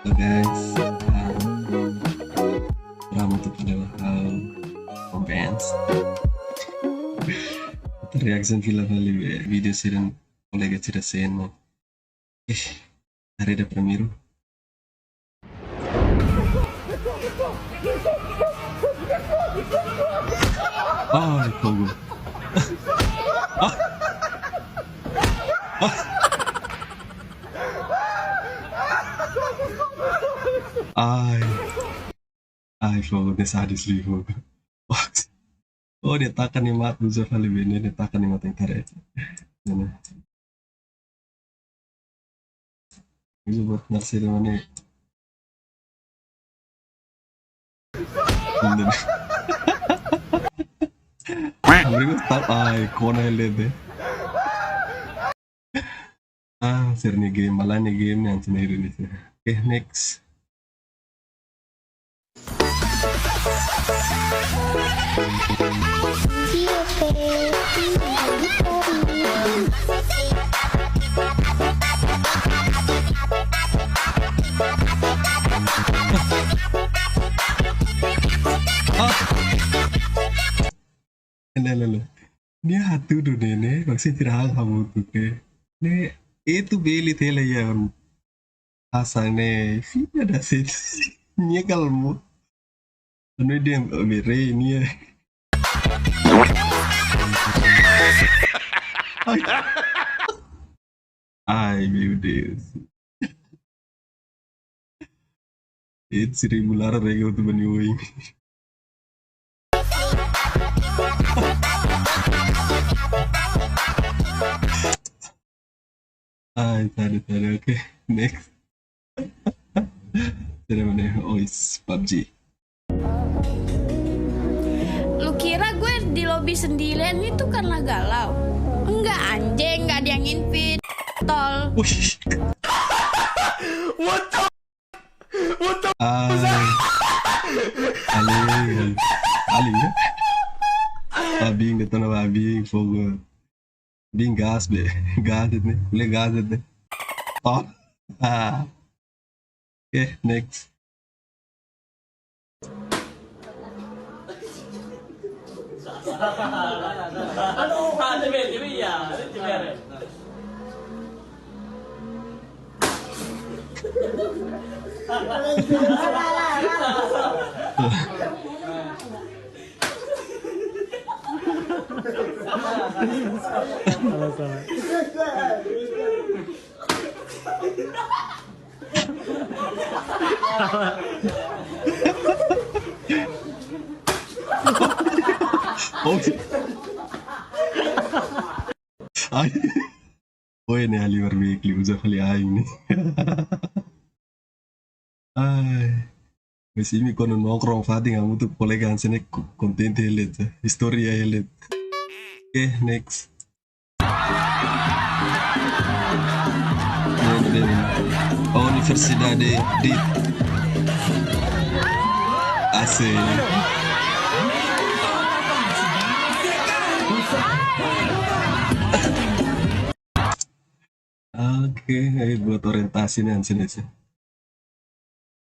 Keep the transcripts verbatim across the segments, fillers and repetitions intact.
Hello guys, ah, drama tu pada hal romance. Reaction fila fali be video sira-ne'e, kolega sira sena. Ih, hari da primeiru. Ai, fogo. Ai. Ai, fogo, de sadis li, fogo. Oh, nia taka nia matan, uza fali be nia, nia taka nia matan internet. Ne'e. Uza buat narsida mana? Ai, kona ele de. Ah, sira-nia game, malah nia game ne'e antes ne'e rilis. Oke, next. Ah. Lele, lele. Nia hatudu ne'e, ne'e, maksudnya tidak hal kamu tuh, ne'e. Ne'e, itu beli tele ya, asa ne'e, fina da se, nia kalmu. Anu dia, mere, nia. Ai. Ai, meu Deus. Itu seribu lara rega untuk bani uing. Ai, tadi, tadi. Oke, next. Tidak mana? Oh, it's pabji. Lu kira gue di lobby sendirian itu karena galau? Enggak, anjing, enggak ada yang invite. Tol. Wih. What the, what the Ah. Aling. Aling, ya? Abing, de'it ona abing, fogo. Bin gas be. Gas ne'e. Le gas ne'e. Oh. Ah. Oke, next. Salah, salah. Oh. Ai. Oi, ne'e ali barbekli, uza fali aing ne'e. Ai. Mas imi kuandu nongkrong fatin hamutuk kolega hanesan ne'e ko-, kontente hela de'it. Istória hela de'it. Oke, next. Universidade di Asik. Oke, eh, buat orientasi ne'e hanesan ne'e.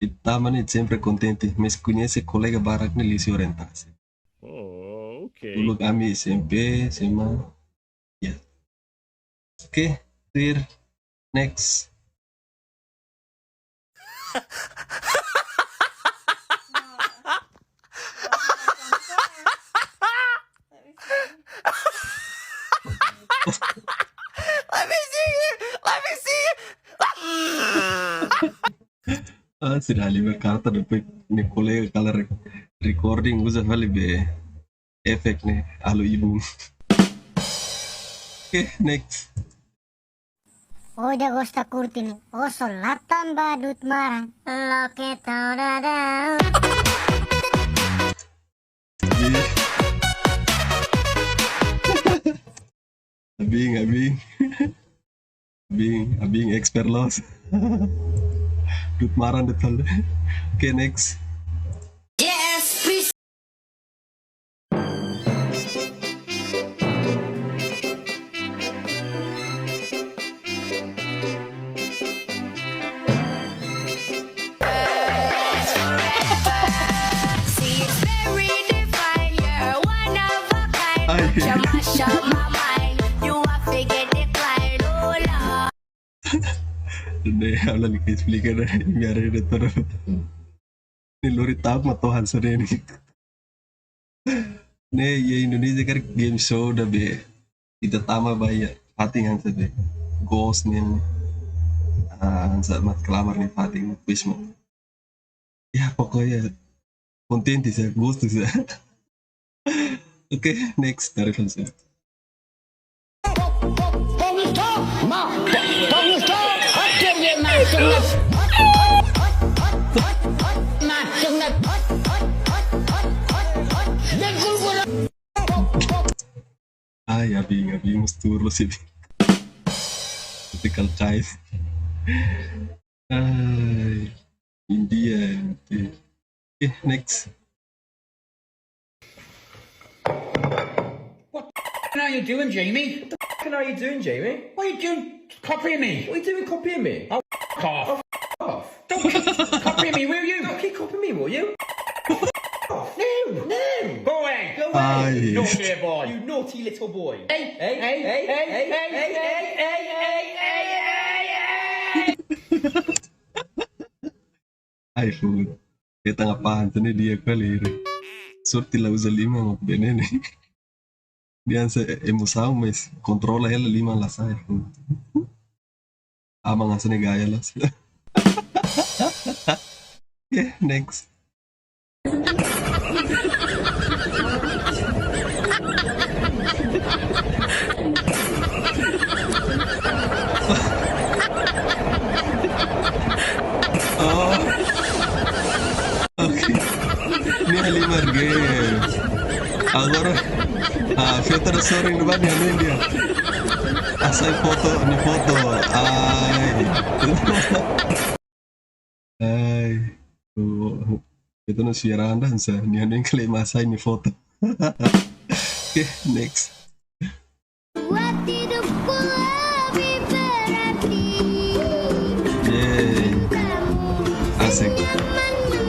Ita mane sempre kontente, mas koñese kolega barak ne'e liuhusi orientasi. Oh, oke. Dulu kami S M P, S M A. Ya. Oke, clear. Next. Let me see it. Let me see it. Ah, sira ali berkata depois nia kolega kala re-, recording uza fali be efek ne'e, halo ibun. Oke, next. Oja gosta kurti ne'e, oso latan ba dut maran. Loke tau dadau. Ih. Abing, abing. Abing, abing expert loos. Dut maran de'it fali. Oke, next. Yes, please. Chama, chama, mãe, you a fake decline, Lola. Ne'e, ha'u lalika esplika, ne'e, imi haree de'it ona. Ne'e lori tap ma tohan sore ni. Ne'e, iha Indonézia karik game show ida be. Ita tama ba iha fatin hanesan be. Ghost nian. Ah, hanesan mat kelamar nia fatin, wis mo. Ya, pokoknya kontente sá, gostu sá. Oke, next, tarik langsung. Ai, abin, abin, mustur lo sini. Typical guys. Ai, India, India. Okay, next. What the f-, are you doing, Jamie? What the f-, are you doing, Jamie? What are you doing copying me? What are you doing copying me? Oh, f-, off. Oh, f-, off. Don't c-, copy me, will you? Don't keep copying me, will you? F-, off. No, no. Go away. Go away. Ai. Naughty boy. You naughty little boy. Hey, hey, hey, hey, hey, hey, hey, hey, hey, hey, hey, hey, hey. Ai, fogo. Ita tanga paham tu ni dia kali ini. Sorte la uza liman mak bene ne'e. Dia hanesan emosaun, mas kontrola hela liman la sai. Aman hanesan ne'e gaya loos. Oke, next. Oh. Oke. Ne'e halimar game. Agora, ah, feto da soring do bani, além de. Hasai foto, nia foto. Ai. Ai. Oh, feto no sieranda, hanesan nia nem klema hasai nia foto. Oke, next. Buat hidupku lebih berarti. Yeay. Cintamu. Asik.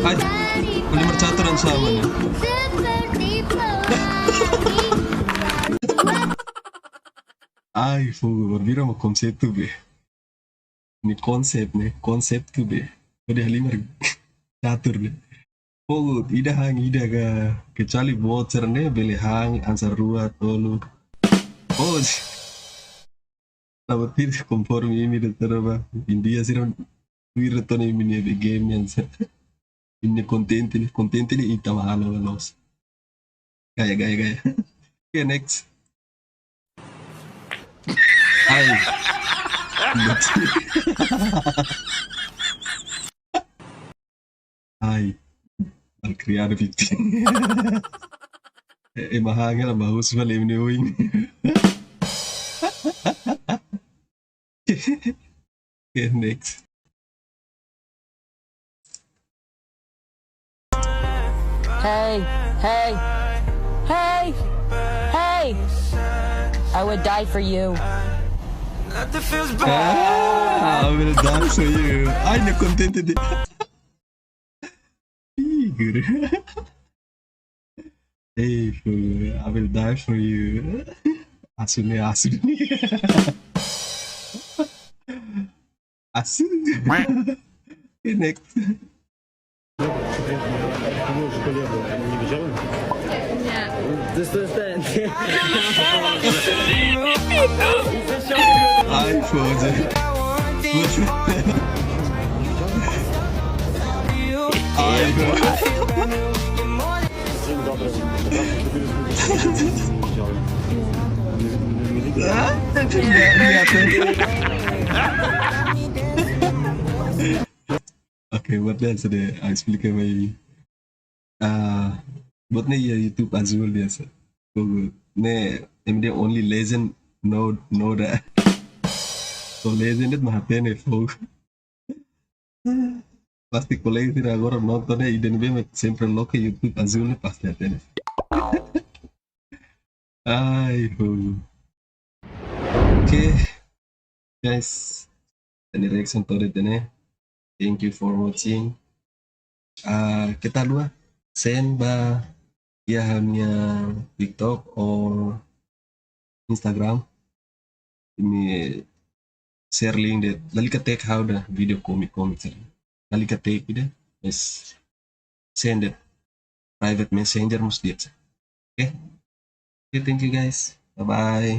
Ai, halimar catur hanesan mak ne'e. Seperti pelangi. Ai, fogo, bainhira mak konseitu be. Nia konsep ne'e, konseitu be. Hodi halimar catur be. Fogo, ida han ida ka, kecuali voucher ne'e bele han hanesan rua, tolu. Oh, la batir konforme imi de'it ona ba. India sira tuir de'it ona imi-nia be game nian sá. Imi-nia kontente ne'e, kontente ne'e ita mak halo loos. Gaya, gaya, gaya. Oke, next. Ai. Ai. Malcriado fifteen. Eh, eh, mahal kan, bagus balik ini, wing. Oke, next. Hey, hey, hey, hey. I would die for you. Ah, I will die for you. Ai, ne'e kontente de'it. Ih, guru. Hey, fool, I will die for you. Asu ne'e, asu ne'e. Asu. Oke, next. Ai, foda. Ai, foda. Ah, oke, buat ne'e hanesan ne'e, ah, esplika mai. Ah, buat ne'e iha YouTube Azul hanesan. Fogo, ne'e, imi-nia only legend, no, no da. So legend de'it mak hatene, fogo. Pasti kolega sira agora nonton ne'e, ida ne'ebé mak sempre loke YouTube Azul ne'e pasti hatene. Ai, fogo. Oke, guys, ita-nia reaction to'o de'it ona. Thank you for watching. Ah, keta haluha send ba iha ha'u-nia TikTok or Instagram, imi share link de'it, lalika tag ha'u de'it, video komik-komik sira. Lalika tag de'it, mas send de'it private messenger mós di'ak. Okay? Okay, thank you guys. Bye bye.